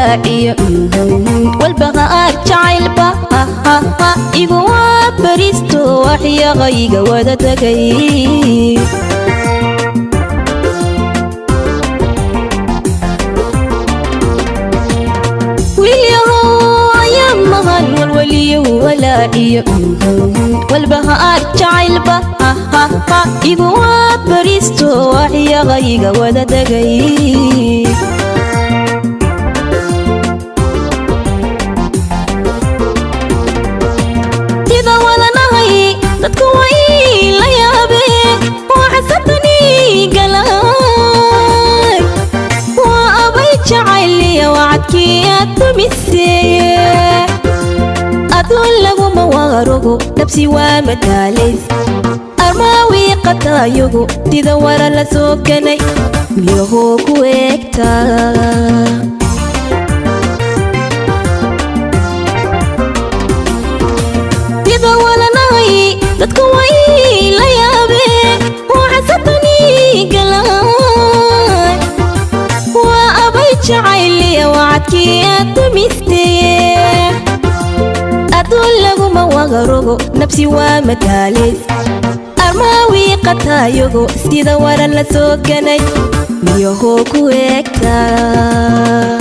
Walaaciyo walbaha jacaylba igu waa baristo waxyaqayga wada tagay. Wiilyahow ayaa maqan walwaliyo walaaciyo walbaha jacaylba igu waa baristo waxyaqayga wada tagay. Sida wadanahay dadku way la yaabee, waxasatani galay waa abay jacayliya wacadkii aad dumisee. Aduun laguma warogo, nabsi waa mataalays armaawii qatayagu sida wara la soo kanay miyahoo ku eegtaa. Sida walanahay dadku way la yaabee, waxasatani galay waa abay jacayliya wacadkii aad dumistee. Aduun laguma wagarogo, nabsi waa mataalays armaawii qatayago sida wara la soo kanay miyahoo ku eegtaa.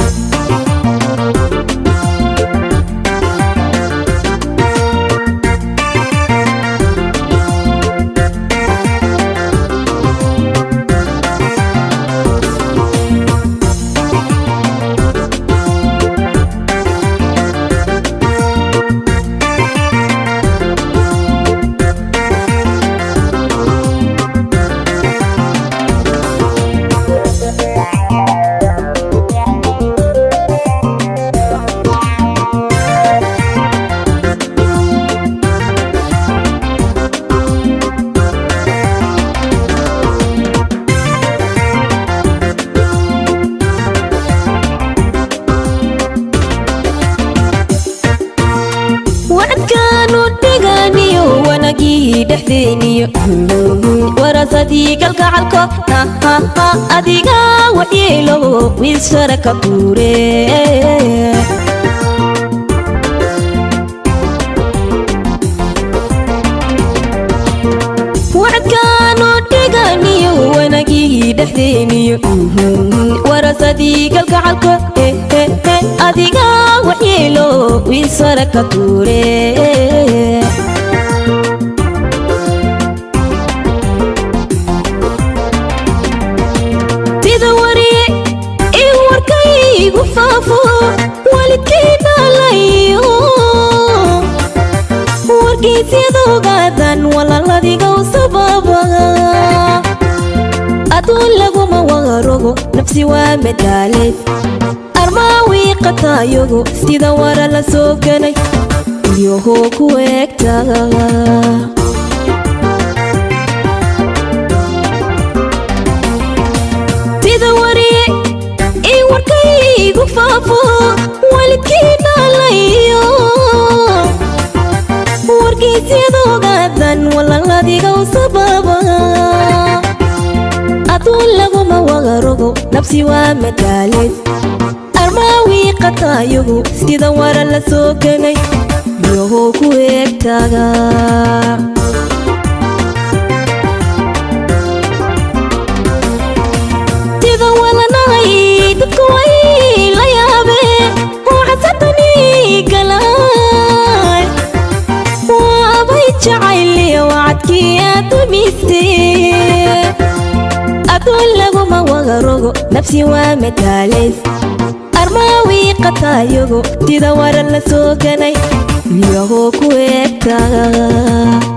Wacadkaanu dhiganiyo wanagii dhexdeeniyo warasadii kalgacalko adiga waxyeelo wiilsara ka tuure. Wacadkaanu dhiganiyo wanagii dhexdeeniyo warasadii kalgacalko adiga waxyeelo wiilsara ka tuure. Sida wariye in warkaygu faafo waalidkii dhalayo wargeysyada ogaadan walaaladiga u sababa. Aduun laguma warogo, nafsi waa mataalays armaawii qatayago sida wara la soo ganay iyahoo ku eegta. Sida wariye in warkaygu faafo waalidkii dhalayo wargeysyada ogaadan walaaladiga u sababa. Aduun laguma wagarogo, nafsi waa mataalays armaawii qatayagu sida wara la soo ganay iyahoo ku eegtaga. Sida walanahay dadku way la yaabee, waxasatani galay waa abay jacayliya wacadkii aad dumistee. Aduun laguma wagarogo, nafsi waa mataalays armaawii qatayago sida wara la soo ganay iyahoo ku eegtaa.